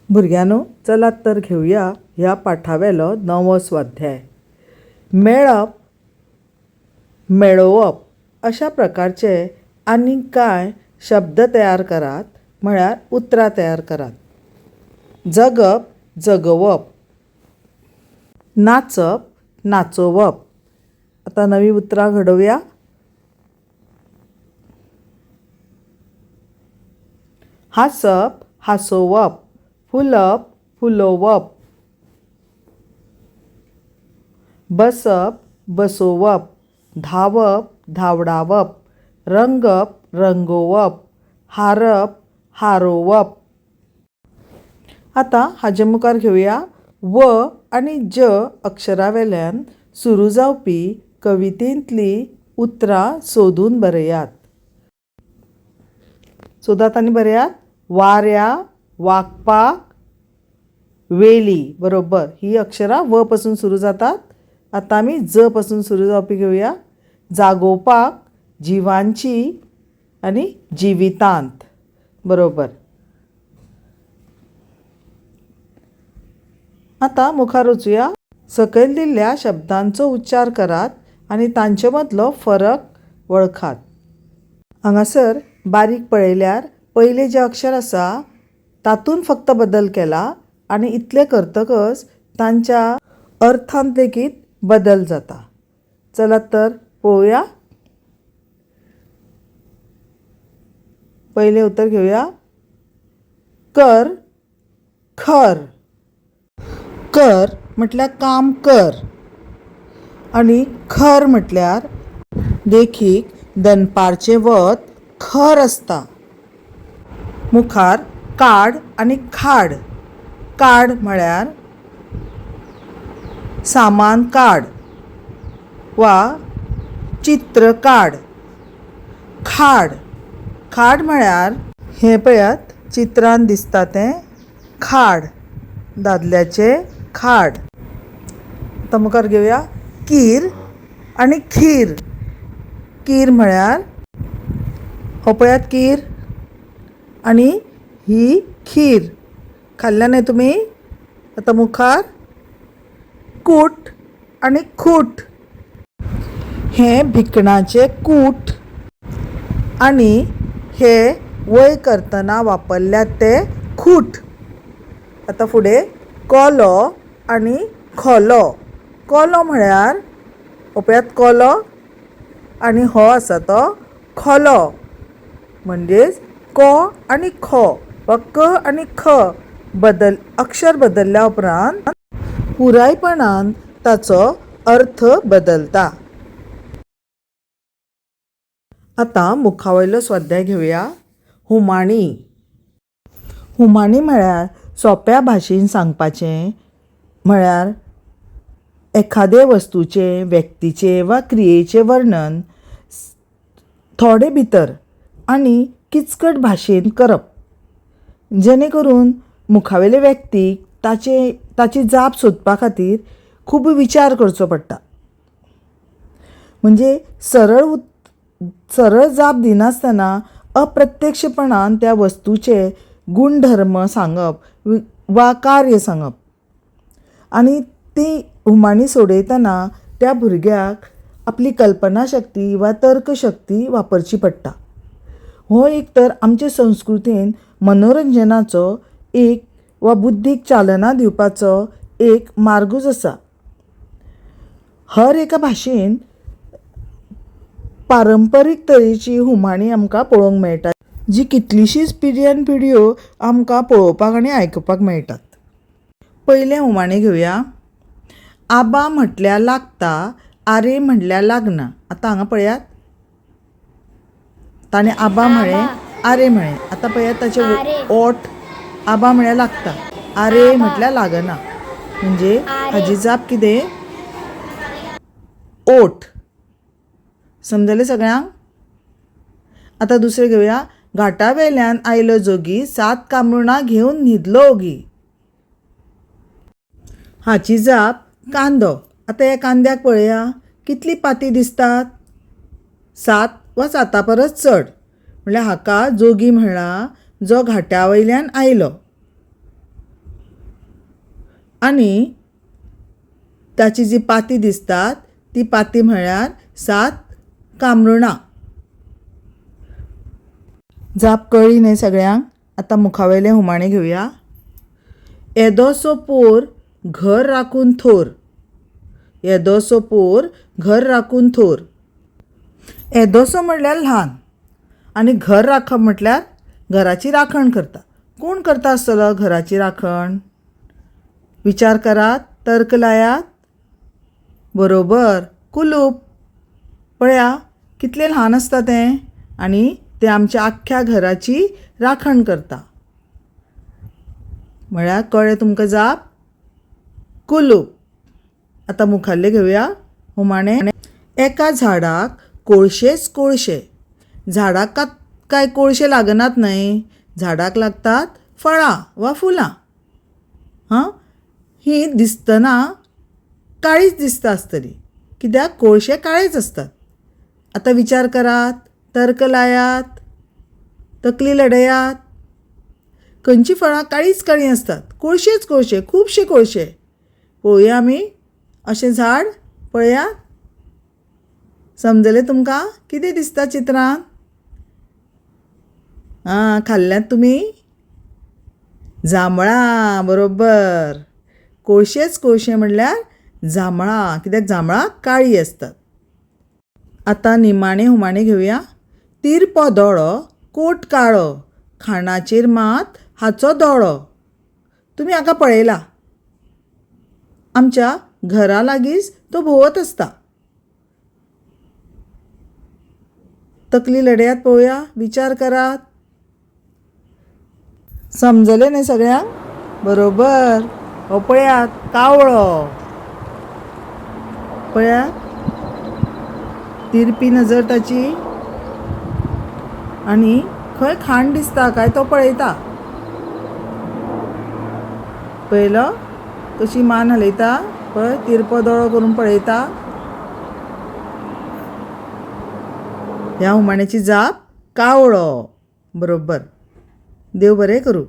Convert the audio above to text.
भुरग्यांनो चलात तर घेवया ह्या पाठावेलो नवो स्वाध्याय. मेळप, मेळोवप अशा प्रकारचे आनीक कांय शब्द तयार करात, म्हळ्यार उतरां तयार करात. जगप, जगोवप. नाचप, नाचोवप. आतां नवीं उतरां घडोवया. हांसप, हांसोवप. फुलप, फुलोवप. बसप, बसोवप. धांवप, धांवडावप. रंगप, रंगोवप. हारप, हारोवप. आतां हाजे मुखार घेवया व आनी ज अक्षरा वेल्यान सुरू जावपी कवितेंतलीं उतरां सोदून बरयात. सोदात आनी बरयात. वाऱ्या, वागपाक, वेली. बरोबर, ही अक्षरां व पसून सुरू जातात. आतां आमी ज पसून सुरू जावपी घेवया. जागोवपाक, जिवांची आनी जिवितांत. बरोबर. आतां मुखार वचुया. सकयल दिल्ल्या शब्दांचो उच्चार करात आनी तांचे मदलो फरक वळखात. हांगासर बारीक पळयल्यार पयलें जें अक्षर आसा तातूंत फक्त बदल केला आनी इतलें करतकच तांच्या अर्थांत लेगीत बदल जाता. चलात तर पळोवया. पयलें उतर घेवया. कर, खर. कर म्हटल्यार काम कर आनी खर म्हटल्यार देखीक दनपारचें वत खर आसता. मुखार काड आनी खाड. काड म्हळ्यार सामान काड वा चित्र काड. खाड, खाड म्हळ्यार हें पळयात चित्रान दिसता तें खाड, दादल्याचें खाड. आतां मुखार घेवया कीर आनी खीर. कीर म्हळ्यार हो पळयात कीर आनी ही खीर खाल्ल्या न्हय तुमी. आतां मुखार कूट आनी खूट. हें भिकणाचें कूट आनी हे वय करतना वापरल्यात ते खूट. आतां फुडें कोलो आनी खोलो. कोलो म्हळ्यार हो पळयात कोलो आनी हो आसा तो खोलो. म्हणजेच को आनी खो वा क आनी ख बदल अक्षर बदलल्या उपरांत पुरायपणान ताचो अर्थ बदलता. आतां मुखावयलो स्वाध्याय घेवया. हुमाणी. हुमाणी म्हळ्यार सोंप्या भाशेन सांगपाचें म्हळ्यार एखादे वस्तूचें, व्यक्तीचें वा क्रियेचें वर्णन थोडे भितर आनी किचकट भाशेन करप, जेणे करून मुखावेले व्यक्तीक ताचे ताची जाप सोदपा खातीर खूब विचार करचो पडटा. म्हणजे सरळ सरळ जाप दिनासतना अप्रत्यक्षपणान त्या वस्तूचे गुणधर्म सांगप वा कार्य सांगप आनी ती हुमाणी सोडयतना त्या भुरग्याक आपली कल्पना शक्ती वा तर्कशक्ती वापरची पडटा. हो एक तर आमचे संस्कृतेन मनोरंजनाचो एक वा बुद्दीक चालना दिवपाचो एक मार्गूच आसा. हर एका भाशेन पारंपरीक तरेची हुमाणी आमकां पळोवंक मेळटा, जी कितलीशीच पिड्यान पिड्यो आमकां पळोवपाक आनी आयकुपाक मेळटात. पयलें हुमाणें घेवया. आबा म्हटल्यार लागता, आरे म्हटल्यार लागना. आतां हांगा पळयात, ताणें आबा म्हळें, आरे म्हळें. आतां पळयात ताचे ओठ आबा म्हळ्यार लागता, आरे म्हटल्यार लागना. म्हणजे हाजी जाप कितें? ओठ. समजलें सगळ्यांक? आतां दुसरें घेवया. घाटा वेल्यान आयलो जोगी, सात कामरुणां घेवन न्हिदलो ओगी. हाची जाप कांदो. आतां ह्या कांद्याक पळया कितली पाती दिसतात? 7 वा 7 परस चड. म्हणल्यार हाका जोगी म्हणला जो घाटा वयल्यान आयलो. आनी ताची जी पाती दिसतात ती पाती म्हळ्यार 7 कामरुणां. जाप कळ्ळी न्हय सगळ्यांक? आतां मुखावयलें हुमाणें घेवया. येदोसो पोर घर राखून थोर. येदोसो पोर घर राखून थोर. येदोसो म्हणल्यार ल्हान आनी घर राखप म्हटल्यार घराची राखण करता. कोण करता आसतलो घराची राखण? विचार करात, तर्क लायात. बरोबर, कुलूप. पळया कितलें ल्हान आसता तें आनी तें आमच्या आख्ख्या घराची राखण करता. म्हळ्यार कळ्ळें तुमकां जाप? कुलूप. आतां मुखाल्लें घेवया हुमाणें. एका झाडाक कोळशेच कोळशे. झाडाक कांय कोळशे लागनात न्हय, झाडाक लागतात फळां वा फुलां. हां, हीं दिसतना काळीच दिसता आसतली, कित्याक कोळशे काळेच आसतात. आतां विचार करात, तर्क लायात, तकली लडयात. खंयचीं फळां काळीच काळीं आसतात, कोळशेच कोळशे, खुबशे कोळशे. पळोवया आमी अशें झाड पळयात. समजलें तुमकां कितें दिसता चित्रांत? आं, खाल्ल्यात तुमी? जांबळां, बरोबर. कोळशेच कोळशे म्हणल्यार जांबळां, कित्याक जांबळां काळीं आसतात. आतां निमाणें हुमाणें घेवया. तिरपो दोळो कोट काळो, खाणाचेर मात हाचो दोळो. तुमी हाका पळयला, आमच्या घरा लागींच तो भोंवत आसता. तकली लडयात पळोवया, विचार करात. समजलें न्हय सगळ्यांक? बरोबर. हो पळयात कावळो. पळयात तिरपी नजर ताची आनी खंय खाण दिसता काय तो पळयता. पळयलो कशी मान हालयता, पळय तिरपो दोळो करून पळयता. ह्या हुमाण्याची जाप कावळो. बरोबर. देव बरें करूं.